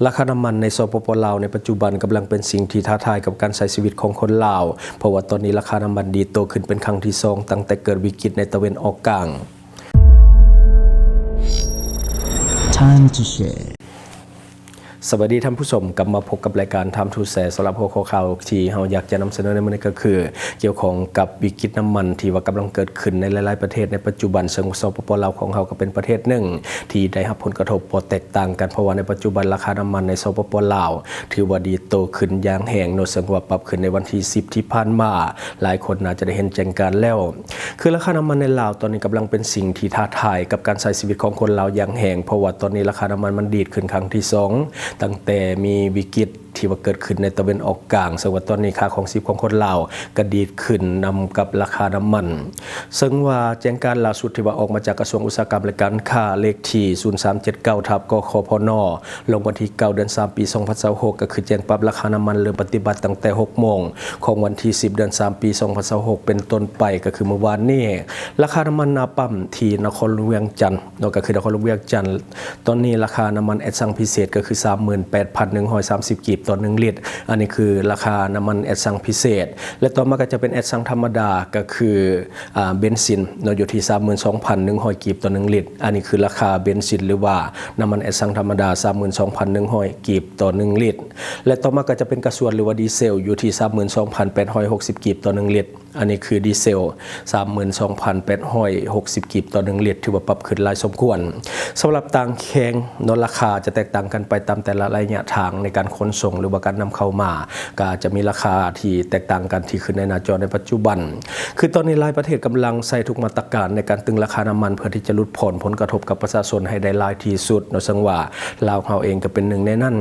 ລາຄານ້ຳມັນໃນ ສປປ ລາວ ໃນປັດຈຸບັນກຳລັງເປັນສິ່ງທີ່ທ້າທາຍກັບການໃຊ້ຊີວິດຂອງຄົນລາວ, ເພາະວ່າຕອນນີ້ລາຄານ້ຳມັນດີດໂຕຂຶ້ນເປັນຄັ້ງທີສອງ ຕັ້ງແຕ່ເກີດວິກິດໃນຕາເວັນອອກກາງ. Time to share. ສະບາຍດີທ່ານຜູ້ຊົມ, ກັບມາພົບກັບລາຍການ Time to Share. ສຳລັບຫົວຂໍ້ຂ່າວທີ່ເຮົາຢາກຈະນຳສະເໜີໃນມື້ນີ້ກໍຄື ກ່ຽວຂ້ອງກັບວິກິດນ້ຳມັນທີ່ວ່າກຳລັງເກີດຂຶ້ນໃນຫຼາຍໆປະເທດໃນປັດຈຸບັນ, ເຊິ່ງ ສປປ ລາວ ຂອງເຮົາກໍເປັນປະເທດໜຶ່ງທີ່ໄດ້ຮັບຜົນກະທົບບໍ່ແຕກຕ່າງກັນ, ເພາະວ່າໃນປັດຈຸບັນລາຄານ້ຳມັນໃນ ສປປ ລາວ ຖືວ່າດີດໂຕຂຶ້ນຢ່າງແຮງເນາະ, ເຊິ່ງວ່າປັບຂຶ້ນໃນວັນທີສິບທີ່ຜ່ານມາ, ຫຼາຍຄົນໜ້າຈະໄດ້ເຫັນແຈ້ງການແລ້ວ. ຄືລາຄານ້ຳມັນໃນລາວຕອນນີ້ກຳລັງເປັນສິ່ງທີ່ທ້າທາຍກັບການໃຊ້ຊີວິດຂອງຄົນລາວຢ່າງແຮງ, ເພາະວ່າຕອນນີ້ລາຄານ້ຳມັນມັນດີດຂຶ້ນຄັ້ງທີສອງ ຕັ້ງແຕ່ມີວິກິດ ທີ່ວ່າເກີດຂຶ້ນໃນຕາເວັນອອກກາງ, ເຊິ່ງວ່າຕອນນີ້ຄ່າຄອງຊີບຂອງຄົນລາວກະດີດຂຶ້ນນຳກັບລາຄານ້ຳມັນ. ເຊິ່ງວ່າແຈ້ງການລ່າສຸດທີ່ວ່າອອກມາຈາກກະຊວງອຸດສາຫະກຳ ແລະ ການຄ້າ ເລກທີສູນສາມເຈັດເກົ້າ ທັບ ກຂພນ ລົງວັນທີເກົ້າ ເດືອນສາມ ປີສອງພັນຊາວຫົກ ກໍຄືແຈ້ງປັບລາຄານ້ຳມັນເລີ່ມປະຕິບັດຕັ້ງແຕ່ຫົກໂມງຂອງວັນທີສິບ ເດືອນສາມ ປີສອງພັນຊາວຫົກ ເປັນຕົ້ນໄປ, ກໍຄືມື້ວານນີ້ ລາຄານ້ຳມັນໜ້າປ້ຳທີ່ນະຄອນຫຼວງວຽງຈັນເນາະ, ກໍຄືນະຄອນຫຼວງວຽງຈັນ ຕອນນີ້ລາຄານ້ຳມັນແອັດຊັງພິເສດກໍຄື ສາມໝື່ນແປດພັນໜຶ່ງຮ້ອຍສາມສິບ ກີບຕໍ່ໜຶ່ງລິດ. ອັນນີ້ຄືລາຄານ້ຳມັນແອັດຊັງພິເສດ ແລະ ຕໍ່ມາກໍຈະເປັນແອັດຊັງທຳມະດາ ກໍຄື ອາ ເບັນຊິນເນາະ ຢູ່ທີ່ ສາມໝື່ນສອງພັນໜຶ່ງຮ້ອຍ ກີບຕໍ່ໜຶ່ງລິດ. ອັນນີ້ຄືລາຄາເບັນຊິນ ຫຼືວ່ານ້ຳມັນແອັດຊັງທຳມະດາ ສາມໝື່ນສອງພັນໜຶ່ງຮ້ອຍ ກີບຕໍ່ໜຶ່ງລິດ ແລະ ຕໍ່ມາກໍຈະເປັນກາຊວນ ຫຼືວ່າດີເຊວ ຢູ່ທີ່ ສາມໝື່ນສອງພັນແປດຮ້ອຍຫົກສິບ ກີບຕໍ່ໜຶ່ງລິດ. ອັນນີ້ຄືດີເຊວ ສາມໝື່ນສອງພັນແປດຮ້ອຍຫົກສິບ ກີບຕໍ່ໜຶ່ງລິດ ຖືວ່າປັບຂຶ້ນຫຼາຍສົມຄວນ. ສຳລັບຕ່າງແຂວງເນາະ ລາຄາຈະແຕກຕ່າງກັນໄປຕາມແຕ່ລະໄລຍະທາງໃນການຂົນສົ່ງ ຫຼືວ່າການນຳເຂົ້າມາ, ກໍອາດຈະມີລາຄາທີ່ແຕກຕ່າງກັນທີ່ຂຶ້ນໃນໜ້າຈໍໃນປັດຈຸບັນ. ຄືຕອນນີ້ຫຼາຍປະເທດກຳລັງໃຊ້ທຸກມາດຕະການໃນການຕຶງລາຄານ້ຳມັນ ເພື່ອທີ່ຈະຫຼຸດຜ່ອນຜົນກະທົບກັບປະຊາຊົນໃຫ້ໄດ້ຫຼາຍທີ່ສຸດເນາະ, ເຊິ່ງວ່າລາວເຮົາເອງກໍເປັນໜຶ່ງໃນນັ້ນ.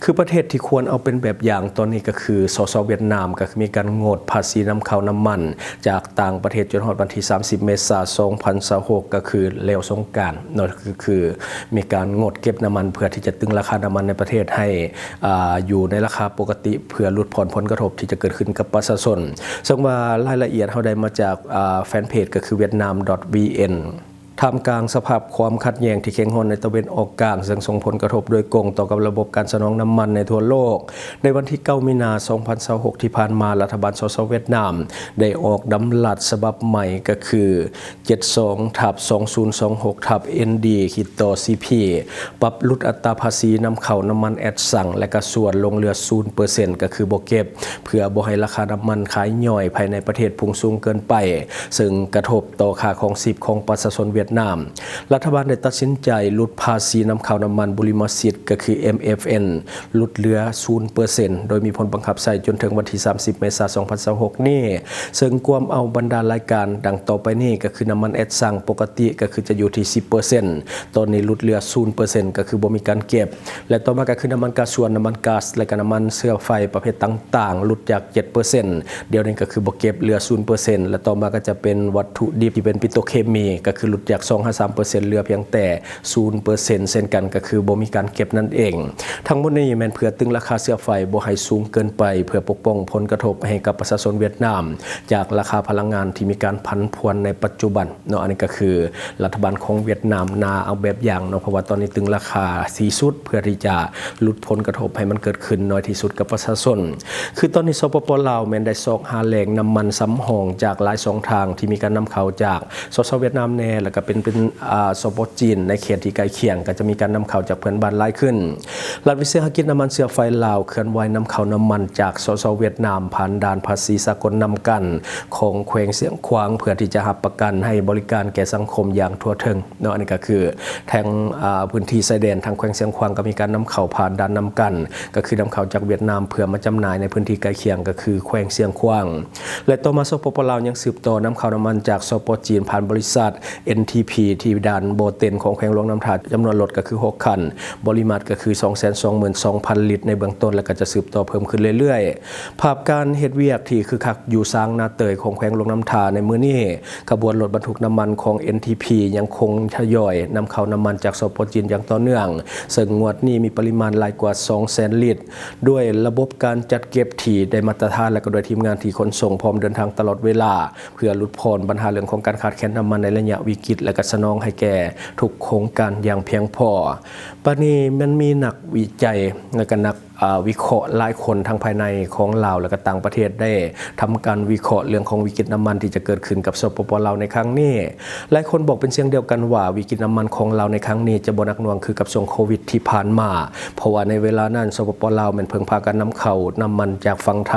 ຄືປະເທດທີ່ຄວນເອົາເປັນແບບຢ່າງຕອນນີ້ກໍຄື ສສ ຫວຽດນາມ ກໍຄືມີການງົດພາສີນຳເຂົ້ານ້ຳມັນຈາກຕ່າງປະເທດຈົນຮອດວັນທີສາມສິບ ເມສາ ສອງພັນຊາວຫົກ ກໍຄືແລ້ວສົງການເນາະ, ກໍຄືມີການງົດເກັບນ້ຳມັນເພື່ອທີ່ຈະຕຶງລາຄານ້ຳມັນໃນປະເທດໃຫ້ ອາ ຢູ່ໃນລາຄາປົກກະຕິ ເພື່ອຫຼຸດຜ່ອນຜົນກະທົບທີ່ຈະເກີດຂຶ້ນກັບປະຊາຊົນ. ເຊິ່ງວ່າລາຍລະອຽດເຮົາໄດ້ມາຈາກ ອາ ແຟນເພຈ ກໍຄື vietnam dot vn. ທ່າມກາງສະພາບຄວາມຂັດແຍ່ງທີ່ເຄັ່ງຮ້ອນໃນຕາເວັນອອກກາງ ເຊິ່ງສົ່ງຜົນກະທົບໂດຍກົງຕໍ່ກັບລະບົບການສະໜອງນ້ຳມັນໃນທົ່ວໂລກ, ໃນວັນທີເກົ້າ ມີນາ ສອງພັນຊາວຫົກ ທີ່ຜ່ານມາ, ລັດຖະບານ ສສ ຫວຽດນາມ ໄດ້ອອກດຳລັດສະບັບໃໝ່ ກໍຄື ເຈັດສອງ ທັບ ສອງພັນຊາວຫົກ ທັບ ເອັນດີ ຂີດຕໍ່ ຊີພີ ປັບຫຼຸດອັດຕາພາສີນຳເຂົ້ານ້ຳມັນແອັດຊັງ ແລະ ກະຊວນລົງເຫຼືອ ສູນເປີເຊັນ ກໍຄືບໍ່ເກັບ ເພື່ອບໍ່ໃຫ້ລາຄານ້ຳມັນຂາຍຍ່ອຍພາຍໃນປະເທດພຸ່ງສູງເກີນໄປ, ເຊິ່ງກະທົບຕໍ່ຄ່າຄອງຊີບຂອງປະຊາຊົນຫວຽດນາມ. ລັດຖະບານໄດ້ຕັດສິນໃຈຫຼຸດພາສີນຳເຂົ້ານ້ຳມັນບຸລິມະສິດ ກໍຄື ເອັມເອັຟເອັນ ຫຼຸດເຫຼືອ ສູນເປີເຊັນ ໂດຍມີຜົນບັງຄັບໃຊ້ຈົນເຖິງວັນທີສາມສິບ ເມສາ ສອງພັນຊາວຫົກ ນີ້, ເຊິ່ງກວມເອົາບັນດາລາຍການດັ່ງຕໍ່ໄປນີ້ ກໍຄືນ້ຳມັນແອັດຊັງປົກກະຕິ ກໍຄືຈະຢູ່ທີ່ ສິບເປີເຊັນ, ຕອນນີ້ຫຼຸດເຫຼືອ ສູນເປີເຊັນ ກໍຄືບໍ່ມີການເກັບ. ແລະ ຕໍ່ມາກໍຄືນ້ຳມັນກາຊວນ, ນ້ຳມັນກາສ ແລະ ກໍນ້ຳມັນເຊື້ອໄຟປະເພດຕ່າງໆ ຫຼຸດຈາກ ເຈັດເປີເຊັນ ດຽວນີ້ກໍຄືບໍ່ເກັບ ເຫຼືອ ສູນເປີເຊັນ ແລະ ຕໍ່ມາກໍຈະເປັນວັດຖຸດິບທີ່ເປັນປິໂຕເຄມີ ກໍຄືຫຼຸດຈາກ ສອງຫາສາມເປີເຊັນ ເຫຼືອພຽງແຕ່ ສູນເປີເຊັນ ເຊັ່ນກັນ ກໍຄືບໍ່ມີການເກັບນັ້ນເອງ. ທັງໝົດນີ້ແມ່ນເພື່ອຕຶງລາຄາເຊື້ອໄຟບໍ່ໃຫ້ສູງເກີນໄປ ເພື່ອປົກປ້ອງຜົນກະທົບໃຫ້ກັບປະຊາຊົນຫວຽດນາມ ຈາກລາຄາພະລັງງານທີ່ມີການຜັນຜວນໃນປັດຈຸບັນ. ເນາະ ອັນນີ້ກໍຄືລັດຖະບານຂອງຫວຽດນາມໜ້າເອົາແບບຢ່າງເນາະ ເພາະວ່າຕອນນີ້ຕຶງລາຄາທີ່ສຸດ ເພື່ອທີ່ຈະຫຼຸດຜົນກະທົບໃຫ້ມັນເກີດຂຶ້ນໜ້ອຍທີ່ສຸດກັບປະຊາຊົນ. ຄືຕອນນີ້ ສປປ ລາວ ແມ່ນໄດ້ຊອກຫາແຫຼ່ງນ້ຳມັນສຳຮອງຈາກຫຼາຍຊ່ອງທາງທີ່ມີການນຳເຂົ້າຈາກ ສສ ຫວຽດນາມແດ່ ແລ້ວກໍເປັນ ເປັນ ອາ ສປ ຈີນ ໃນເຂດທີ່ໃກ້ຄຽງ ກໍຈະມີການນຳເຂົ້າຈາກເພື່ອນບ້ານຫຼາຍຂຶ້ນ. ລັດວິສາຫະກິດນ້ຳມັນເຊື້ອໄຟລາວ ເຄື່ອນໄຫວນຳເຂົ້ານ້ຳມັນຈາກ ສສ ຫວຽດນາມ ຜ່ານດ່ານພາສີສາກົນນຳກັນ ຂອງແຂວງຊຽງຂວາງ ເພື່ອທີ່ຈະຮັບປະກັນໃຫ້ບໍລິການແກ່ສັງຄົມຢ່າງທົ່ວເຖິງເນາະ. ອັນນີ້ກໍຄືທາງ ອາ ພື້ນທີ່ຊາຍແດນທາງແຂວງຊຽງຂວາງ ກໍມີການນຳເຂົ້າຜ່ານດ່ານນຳກັນ ກໍຄືນຳເຂົ້າຈາກຫວຽດນາມ ເພື່ອມາຈຳໜ່າຍໃນພື້ນທີ່ໃກ້ຄຽງ ກໍຄືແຂວງຊຽງຂວາງ. ແລະ ຕໍ່ມາ ສປປ ລາວ ຍັງສືບຕໍ່ນຳເຂົ້ານ້ຳມັນຈາກ ສປ ຈີນ ຜ່ານບໍລິສັດ ເອັນທີພີ ທີ່ດ່ານບໍ່ເຕັນຂອງແຂວງຫຼວງນ້ຳທາ ຈຳນວນລົດກໍຄືຫົກຄັນ, ບໍລິມາດກໍຄື ສອງແສນສອງໝື່ນສອງພັນລິດໃນເບື້ອງຕົ້ນ ແລະ ກໍຈະສືບຕໍ່ເພີ່ມຂຶ້ນເລື້ອຍໆ. ພາບການເຮັດວຽກທີ່ຄຶກຄັກຢູ່ຊາງນາເຕີຍຂອງແຂວງຫຼວງນ້ຳທາໃນມື້ນີ້, ຂະບວນລົດບັນທຸກນ້ຳມັນຂອງ ເອັນທີພີ ຍັງຄົງທະຍອຍນຳເຂົ້ານ້ຳມັນຈາກ ສປ ຈີນ ຢ່າງຕໍ່ເນື່ອງ, ເຊິ່ງງວດນີ້ມີປະລິມານຫຼາຍກວ່າ ສອງແສນລິດ, ດ້ວຍລະບົບການຈັດເກັບທີ່ໄດ້ມາດຕະຖານ ແລະ ກໍດ້ວຍທີມງານທີ່ຂົນສົ່ງພ້ອມເດີນທາງຕະຫຼອດເວລາ ເພື່ອຫຼຸດຜ່ອນບັນຫາເລື່ອງຂອງການຂາດແຄນນ້ຳມັນໃນໄລຍະວິກິດ ແລະກະສະໜອງໃຫ້ແກ່ທຸກໂຄງການຢ່າງພຽງພໍ. ປານນີ້ມັນມີນັກວິໄຈ ແລະກະນັກ ອາ ວິເຄາະຫຼາຍຄົນທັງພາຍໃນຂອງລາວ ແລະກະຕ່າງປະເທດ ໄດ້ທຳການວິເຄາະເລື່ອງຂອງວິກິດນ້ຳມັນທີ່ຈະເກີດຂຶ້ນກັບ ສປປ ລາວ ໃນຄັ້ງນີ້. ຫຼາຍຄົນບອກເປັນສຽງດຽວກັນວ່າ ວິກິດນ້ຳມັນຂອງລາວໃນຄັ້ງນີ້ຈະບໍ່ໜັກໜ່ວງຄືກັບຊ່ວງໂຄວິດທີ່ຜ່ານມາ, ເພາະວ່າໃນເວລານັ້ນ ສປປ ລາວ ແມ່ນເພິ່ງພາການນຳເຂົ້ານ້ຳມັນຈາກຝັ່ງໄທ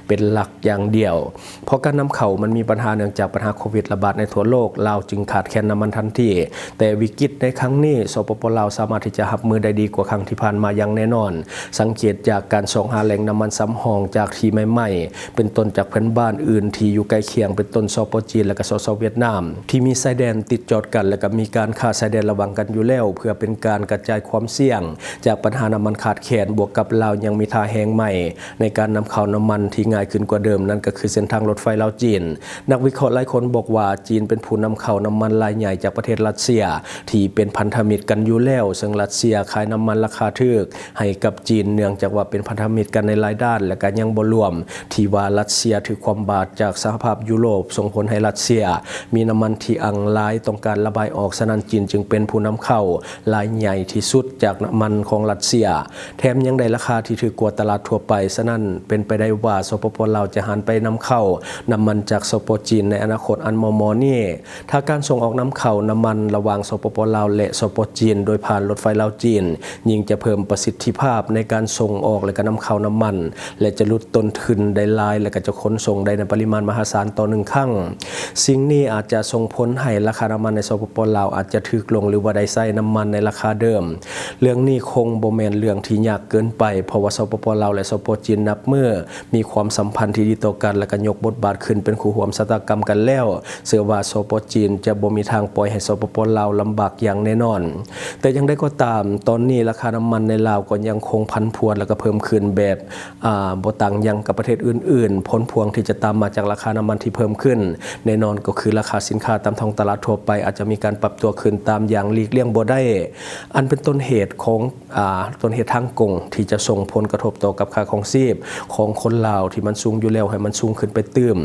ເປັນຫຼັກຢ່າງດຽວ. ເພາະການນຳເຂົ້າມັນມີບັນຫາເນື່ອງຈາກບັນຫາໂຄວິດລະບາດໃນທົ່ວໂລກ, ລາວຈຶ່ງຂາດແຄນນ້ຳມັນທັນທີ. ແຕ່ວິກິດໃນຄັ້ງນີ້ ສປປ ລາວ ສາມາດທີ່ຈະຮັບມືໄດ້ດີກວ່າຄັ້ງທີ່ຜ່ານມາຢ່າງແນ່ນອນ. ສັງເກດຈາກການຊອກຫາແຫຼ່ງນ້ຳມັນສຳຮອງຈາກທີ່ໃໝ່ໆ ເປັນຕົ້ນຈາກເພື່ອນບ້ານອື່ນທີ່ຢູ່ໃກ້ຄຽງ ເປັນຕົ້ນ ສປ ຈີນ ແລະກະ ສສ ຫວຽດນາມ ທີ່ມີຊາຍແດນຕິດຈອດກັນ ແລະກະມີການຄ້າຊາຍແດນລະຫວ່າງກັນຢູ່ແລ້ວ ເພື່ອເປັນການກະຈາຍຄວາມສ່ຽງຈາກບັນຫານ້ຳມັນຂາດແຄນ, ບວກກັບລາວຍັງມີທ່າແຮງໃໝ່ໃນການນຳເຂົ້ານ້ຳມັນທີ່ງ່າຍຂຶ້ນກວ່າເດີມ, ນັ້ນກໍຄືເສັ້ນທາງລົດໄຟລາວ-ຈີນ. ນັກວິເຄາະຫຼາຍຄົນບອກວ່າ ຈີນເປັນຜູ້ນຳເຂົ້ານ້ຳມັນລາຍໃຫຍ່ຈາກປະເທດຣັດເຊຍ ທີ່ເປັນພັນທະມິດກັນຢູ່ແລ້ວ, ເຊິ່ງຣັດເຊຍຂາຍນ້ຳມັນລາຄາຖືກໃຫ້ກັບຈີນ ເນື່ອງຈາກວ່າເປັນພັນທະມິດກັນໃນຫຼາຍດ້ານ, ແລະກະຍັງບໍ່ລວມທີ່ວ່າຣັດເຊຍຖືກຄວ່ຳບາດຈາກສະຫະພາບຢູໂຣບ ສົ່ງຜົນໃຫ້ຣັດເຊຍມີນ້ຳມັນທີ່ອັ່ງຫຼາຍ, ຕ້ອງການລະບາຍອອກ, ສະນັ້ນ ຈີນຈຶ່ງເປັນຜູ້ນຳເຂົ້າລາຍໃຫຍ່ທີ່ສຸດຈາກນ້ຳມັນຂອງຣັດເຊຍ. ແຖມຍັງໄດ້ລາຄາທີ່ຖືກກວ່າຕະຫຼາດທົ່ວໄປ, ສະນັ້ນ ເປັນໄປໄດ້ວ່າ ສປປ ລາວ ຈະຫັນໄປນຳເຂົ້ານ້ຳມັນຈາກ ສປ ຈີນ ໃນອະນາຄົດອັນມໍ່ໆນີ້. ຖ້າການສົ່ງອອກນຳເຂົ້ານ້ຳມັນລະຫວ່າງ ສປປ ລາວ ແລະ ສປ ຈີນ ໂດຍຜ່ານລົດໄຟລາວ-ຈີນ ຍິ່ງຈະເພີ່ມປະສິດທິພາບໃນການສົ່ງອອກ ແລະກະນຳເຂົ້ານ້ຳມັນ ແລະຈະຫຼຸດຕົ້ນທຶນໄດ້ຫຼາຍ ແລະກະຈະຂົນສົ່ງໄດ້ໃນປະລິມານມະຫາສານຕໍ່ໜຶ່ງຄັ້ງ. ສິ່ງນີ້ອາດຈະສົ່ງຜົນໃຫ້ລາຄານ້ຳມັນໃນ ສປປ ລາວ ອາດຈະຖືກລົງ ຫຼືວ່າໄດ້ໃຊ້ນ້ຳມັນໃນລາຄາເດີມ. ເລື່ອງນີ້ຄົງບໍ່ແມ່ນເລື່ອງທີ່ຍາກເກີນໄປ, ເພາະວ່າ ສປປ ລາວ ແລະ ສປ ຈີນ ນັບມື້ມີຄວາມສຳພັນທີ່ດີຕໍ່ກັນ ແລະກະຍົກບົດບາດຂຶ້ນເປັນຄູ່ຮ່ວມຊະຕາກຳກັນແລ້ວ. ເຊື່ອວ່າ ສປ ຈີນ ຈະບໍ່ມີທາງປ່ອຍໃຫ້ ສປປ ລາວ ລຳບາກຢ່າງແນ່ນອນ. ແຕ່ຢ່າງໃດກໍຕາມ, ຕອນນີ້ລາຄານ້ຳມັນໃນລາວກໍຍັງຄົງຜັນຜວນ ແລະກະເພີ່ມຂຶ້ນແບບ ອາ ບໍ່ຕ່າງຫຍັງກັບປະເທດອື່ນໆ. ຜົນພວງທີ່ຈະຕາມມາຈາກລາຄານ້ຳມັນທີ່ເພີ່ມຂຶ້ນ ແນ່ນອນກໍຄືລາຄາສິນຄ້າຕາມທ້ອງຕະຫຼາດທົ່ວໄປອາດຈະມີການປັບຕົວຂຶ້ນຕາມຢ່າງຫຼີກລ່ຽງບໍ່ໄດ້, ອັນເປັນຕົ້ນເຫດຂອງ ອາ ຕົ້ນເຫດທາງກົງທີ່ຈະສົ່ງຜົນກະທົບຕໍ່ກັບຄ່າຄອງຊີບຂອງຄົນລາວທີ່ມັນສູງຢູ່ແລ້ວໃຫ້ມັນສູງຂຶ້ນໄປຕື່ມ.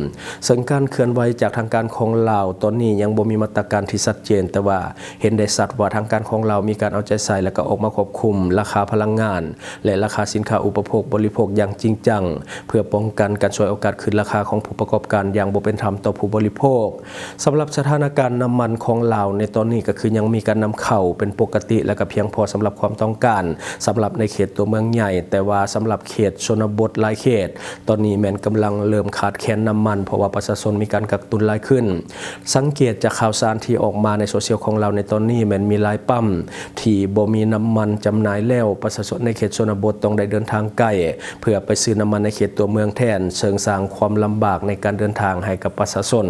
ເຊິ່ງການເຄື່ອນໄຫວຈາກທາງການຂອງລາວຕອນນີ້ຍັງບໍ່ມີມາດຕະການທີ່ຊັດເຈນ, ແຕ່ວ່າເຫັນໄດ້ຊັດວ່າທາງການຂອງລາວມີການເອົາໃຈໃສ່ ແລະກະອອກມາຄວບຄຸມລາຄາພະລັງງານ ແລະລາຄາສິນຄ້າອຸປະໂພກບໍລິໂພກຢ່າງຈິງຈັງ ເພື່ອປ້ອງກັນການສວຍໂອກາດຂຶ້ນລາຄາຂອງຜູ້ປະກອບການຢ່າງບໍ່ເປັນທຳຕໍ່ຜູ້ບໍລິໂພກ. ສຳລັບສະຖານະການນ້ຳມັນຂອງລາວໃນຕອນນີ້ກໍຄືຍັງມີການນຳເຂົ້າເປັນປົກກະຕິ ແລະກະພຽງພໍສຳລັບຄວາມຕ້ອງການສຳລັບໃນເຂດຕົວເມືອງໃຫຍ່, ແຕ່ວ່າສຳລັບເຂດຊົນນະບົດຫຼາຍເຂດ ຕອນນີ້ແມ່ນກຳລັງເລີ່ມຂາດແຄນນ້ຳມັນ ເພາະວ່າປະຊາຊົນມີການກັກຕຸນຫຼາຍຂຶ້ນ. ສັງເກດຈາກຂ່າວສານທີ່ອອກມາໃນໂຊຊຽວຂອງລາວໃນຕອນນີ້ ແມ່ນມີຫຼາຍປ້ຳທີ່ບໍ່ມີນ້ຳມັນຈຳໜ່າຍແລ້ວ, ປະຊາຊົນໃນເຂດຊົນນະບົດຕ້ອງໄດ້ເດີນທາງໄກ ເພື່ອໄປຊື້ນ້ຳມັນໃນເຂດຕົວເມືອງແທນ, ເຊິ່ງສ້າງຄວາມລຳບາກໃນການເດີນທາງໃຫ້ກັບປະຊາຊົນ.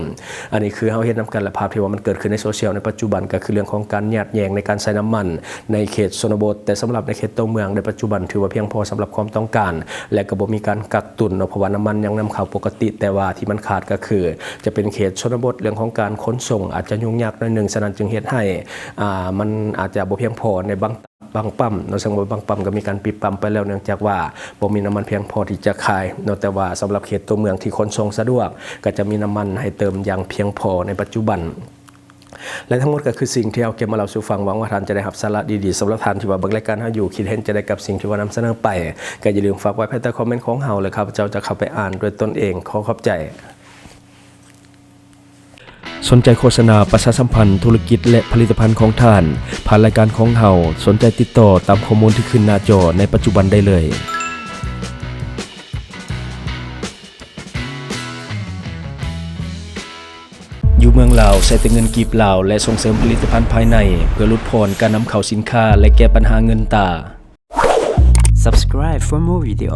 ອັນນີ້ຄືເຮົາເຫັນນຳກັນ ແລະ ພາບທີ່ວ່າມັນເກີດຂຶ້ນໃນໂຊຊຽວໃນປັດຈຸບັນ ກໍຄືເລື່ອງຂອງການຍາດແຍ່ງໃນການໃຊ້ນ້ຳມັນໃນເຂດຊົນນະບົດ, ແຕ່ສຳລັບໃນເຂດຕົວເມືອງໃນປັດຈຸບັນ ຖືວ່າພຽງພໍສຳລັບຄວາມຕ້ອງການ ແລະ ກໍບໍ່ມີການກັກຕຸນເນາະ, ເພາະວ່ານ້ຳມັນຍັງນຳເຂົ້າປົກກະຕິ, ແຕ່ວ່າທີ່ມັນຂາດກໍຄືຈະເປັນເຂດຊົນນະບົດ, ເລື່ອງຂອງການຂົນສົ່ງອາດຈະຫຍຸ້ງຍາກໜ້ອຍໜຶ່ງ, ສະນັ້ນຈຶ່ງເຮັດໃຫ້ ອ່າ ມັນອາດຈະບໍ່ພຽງພໍໃນບາງ ບາງປ້ຳເນາະ, ເຊິ່ງວ່າບາງປ້ຳກໍມີການປິດປ້ຳໄປແລ້ວ ເນື່ອງຈາກວ່າບໍ່ມີນ້ຳມັນພຽງພໍທີ່ຈະຂາຍເນາະ, ແຕ່ວ່າສຳລັບເຂດຕົວເມືອງທີ່ຂົນສົ່ງສະດວກ ກໍຈະມີນ້ຳມັນໃຫ້ເຕີມຢ່າງພຽງພໍໃນປັດຈຸບັນ. ແລະ ທັງໝົດກໍຄືສິ່ງທີ່ເຮົາເກັບມາເລົ່າສູ່ຟັງ, ຫວັງວ່າທ່ານຈະໄດ້ຮັບສາລະດີໆ. ສຳລັບທ່ານທີ່ວ່າເບິ່ງລາຍການເຮົາຢູ່, ຄິດເຫັນຈັ່ງໃດກັບສິ່ງທີ່ວ່ານຳສະເໜີໄປ, ກໍຢ່າລືມຝາກໄວ້ພາຍໃຕ້ຄອມເມັນຂອງເຮົາ ແລະ ຂ້າພະເຈົ້າຈະເຂົ້າໄປອ່ານດ້ວຍຕົນເອງ. ຂໍຂອບໃຈ. ສົນໃຈໂຄສະນາປະຊາສຳພັນທຸລະກິດ ແລະ ຜະລິດຕະພັນຂອງທ່ານ ຜ່ານລາຍການຂອງເຮົາ, ສົນໃຈຕິດຕໍ່ຕາມຂໍ້ມູນທີ່ຂຶ້ນໜ້າຈໍໃນປັດຈຸບັນໄດ້ເລີຍ. ຢູ່ເມືອງລາວ ໃຊ້ແຕ່ເງິນກີບລາວ ແລະ ສົ່ງເສີມຜະລິດຕະພັນພາຍໃນ ເພື່ອຫຼຸດຜ່ອນການນຳເຂົ້າສິນຄ້າ ແລະ ແກ້ບັນຫາເງິນຕາ. Subscribe for more video.